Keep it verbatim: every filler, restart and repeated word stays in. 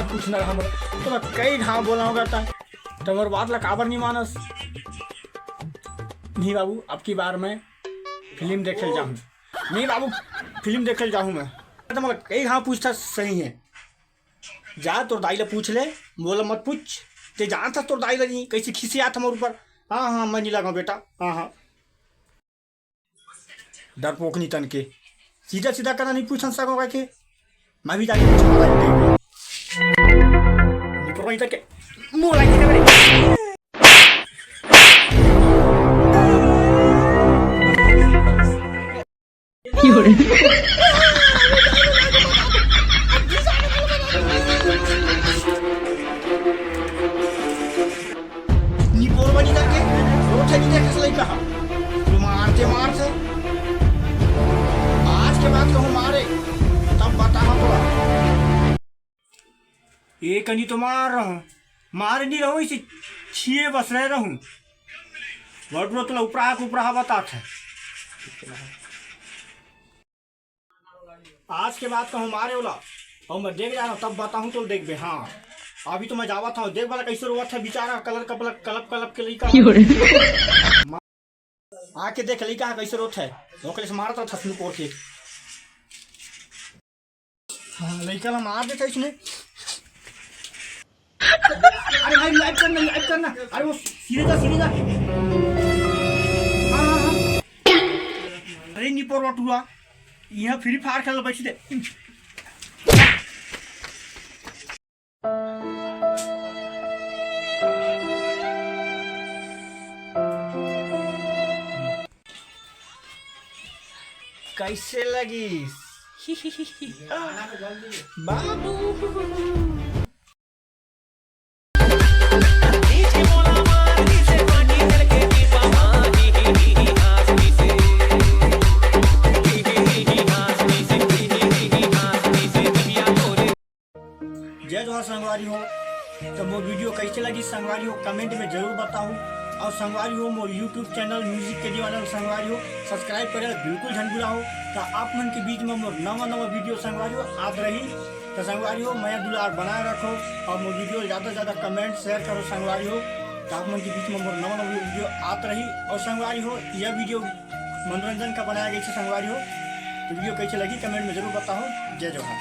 कुछ ना हमर, तो मैं कई घाव बोला होगा ता, तो मोर बात ला काबर नहीं मानस? नहीं बाबू, अब की बार मैं फिल्म देखे जाऊँ। नहीं बाबू, फिल्म देखे जाऊँ मैं। तो मैं कई घाव पूछता सही है, जा तोर दाई ला पूछ ले, मोला मत पूछ। ते जानत हस तोर दाई ला नहीं, कैसे खिसियात हमर ऊपर। हाँ, हाँ, मैं नहीं लगाऊँ बेटा। हाँ, हाँ। डरपोकनी तन के। सीधा सीधा करा नहीं पूछन सको के। मैं भी जाके पूछूंगा भाई। निपुरवानी तन के। मुंह लाइन के मेरे। निपोरवानी तन के। रोथे नहीं देखे लइका हा। तू मारते मारते। आज के बाद कहूँ मारे, तब बताहा तोला। ए कनी तो मार रहूं, मार नहीं रहूं, इसे छिए बस रह रहूं। बटुआ तोला उपराहा के उपराहा बतात है। आज के बाद कहूँ मारे वाला, और मैं देख जाना तब बताहूँ तो देखबे। हाँ, अभी तो मैं जावत हूँ, देख वाला कैसे रोवत है बेचारा, कलर कपलक कलप कलप के लइका। आके देख लइका ह कैसे रोत है, ओकरे से मारत रह थसनी पोर के। हाँ, लइका ला मार देता इसने। अरे भाई, लाइव करना, लाइव करना। अरे वो सीधे जा, सीधे जा। हाँ, हाँ, हाँ। अरे निपोर बटुआ, यहाँ फ्री फायर खेल बैठ दे। कैसे लगिस? बाबू। जय जोहार संगवारी हो। तो मोर वीडियो कैसे लगी संगवारी हो, कमेंट में जरूर बताओ। और संगवारी हो, मोर YouTube चैनल म्यूजिक के दीवाना संगवारी हो, सब्सक्राइब करे बिल्कुल झन भुलाओ। तो आप मन के बीच में मोर नवा नवा वीडियो संगवारी हो आत रही। तो संगवारी हो, मया दुलार बनाए रखो और मोर वीडियो ज्यादा से ज्यादा कमेंट शेयर करो संगवारी हो। तो आप मन के बीच में मोर नवा नवा वीडियो आत रही। और संगवारी हो, यह वीडियो मनोरंजन का बनाया गया है संगवारी हो। तो वीडियो कैसे लगी कमेंट में जरूर बताओ। जय जोहार।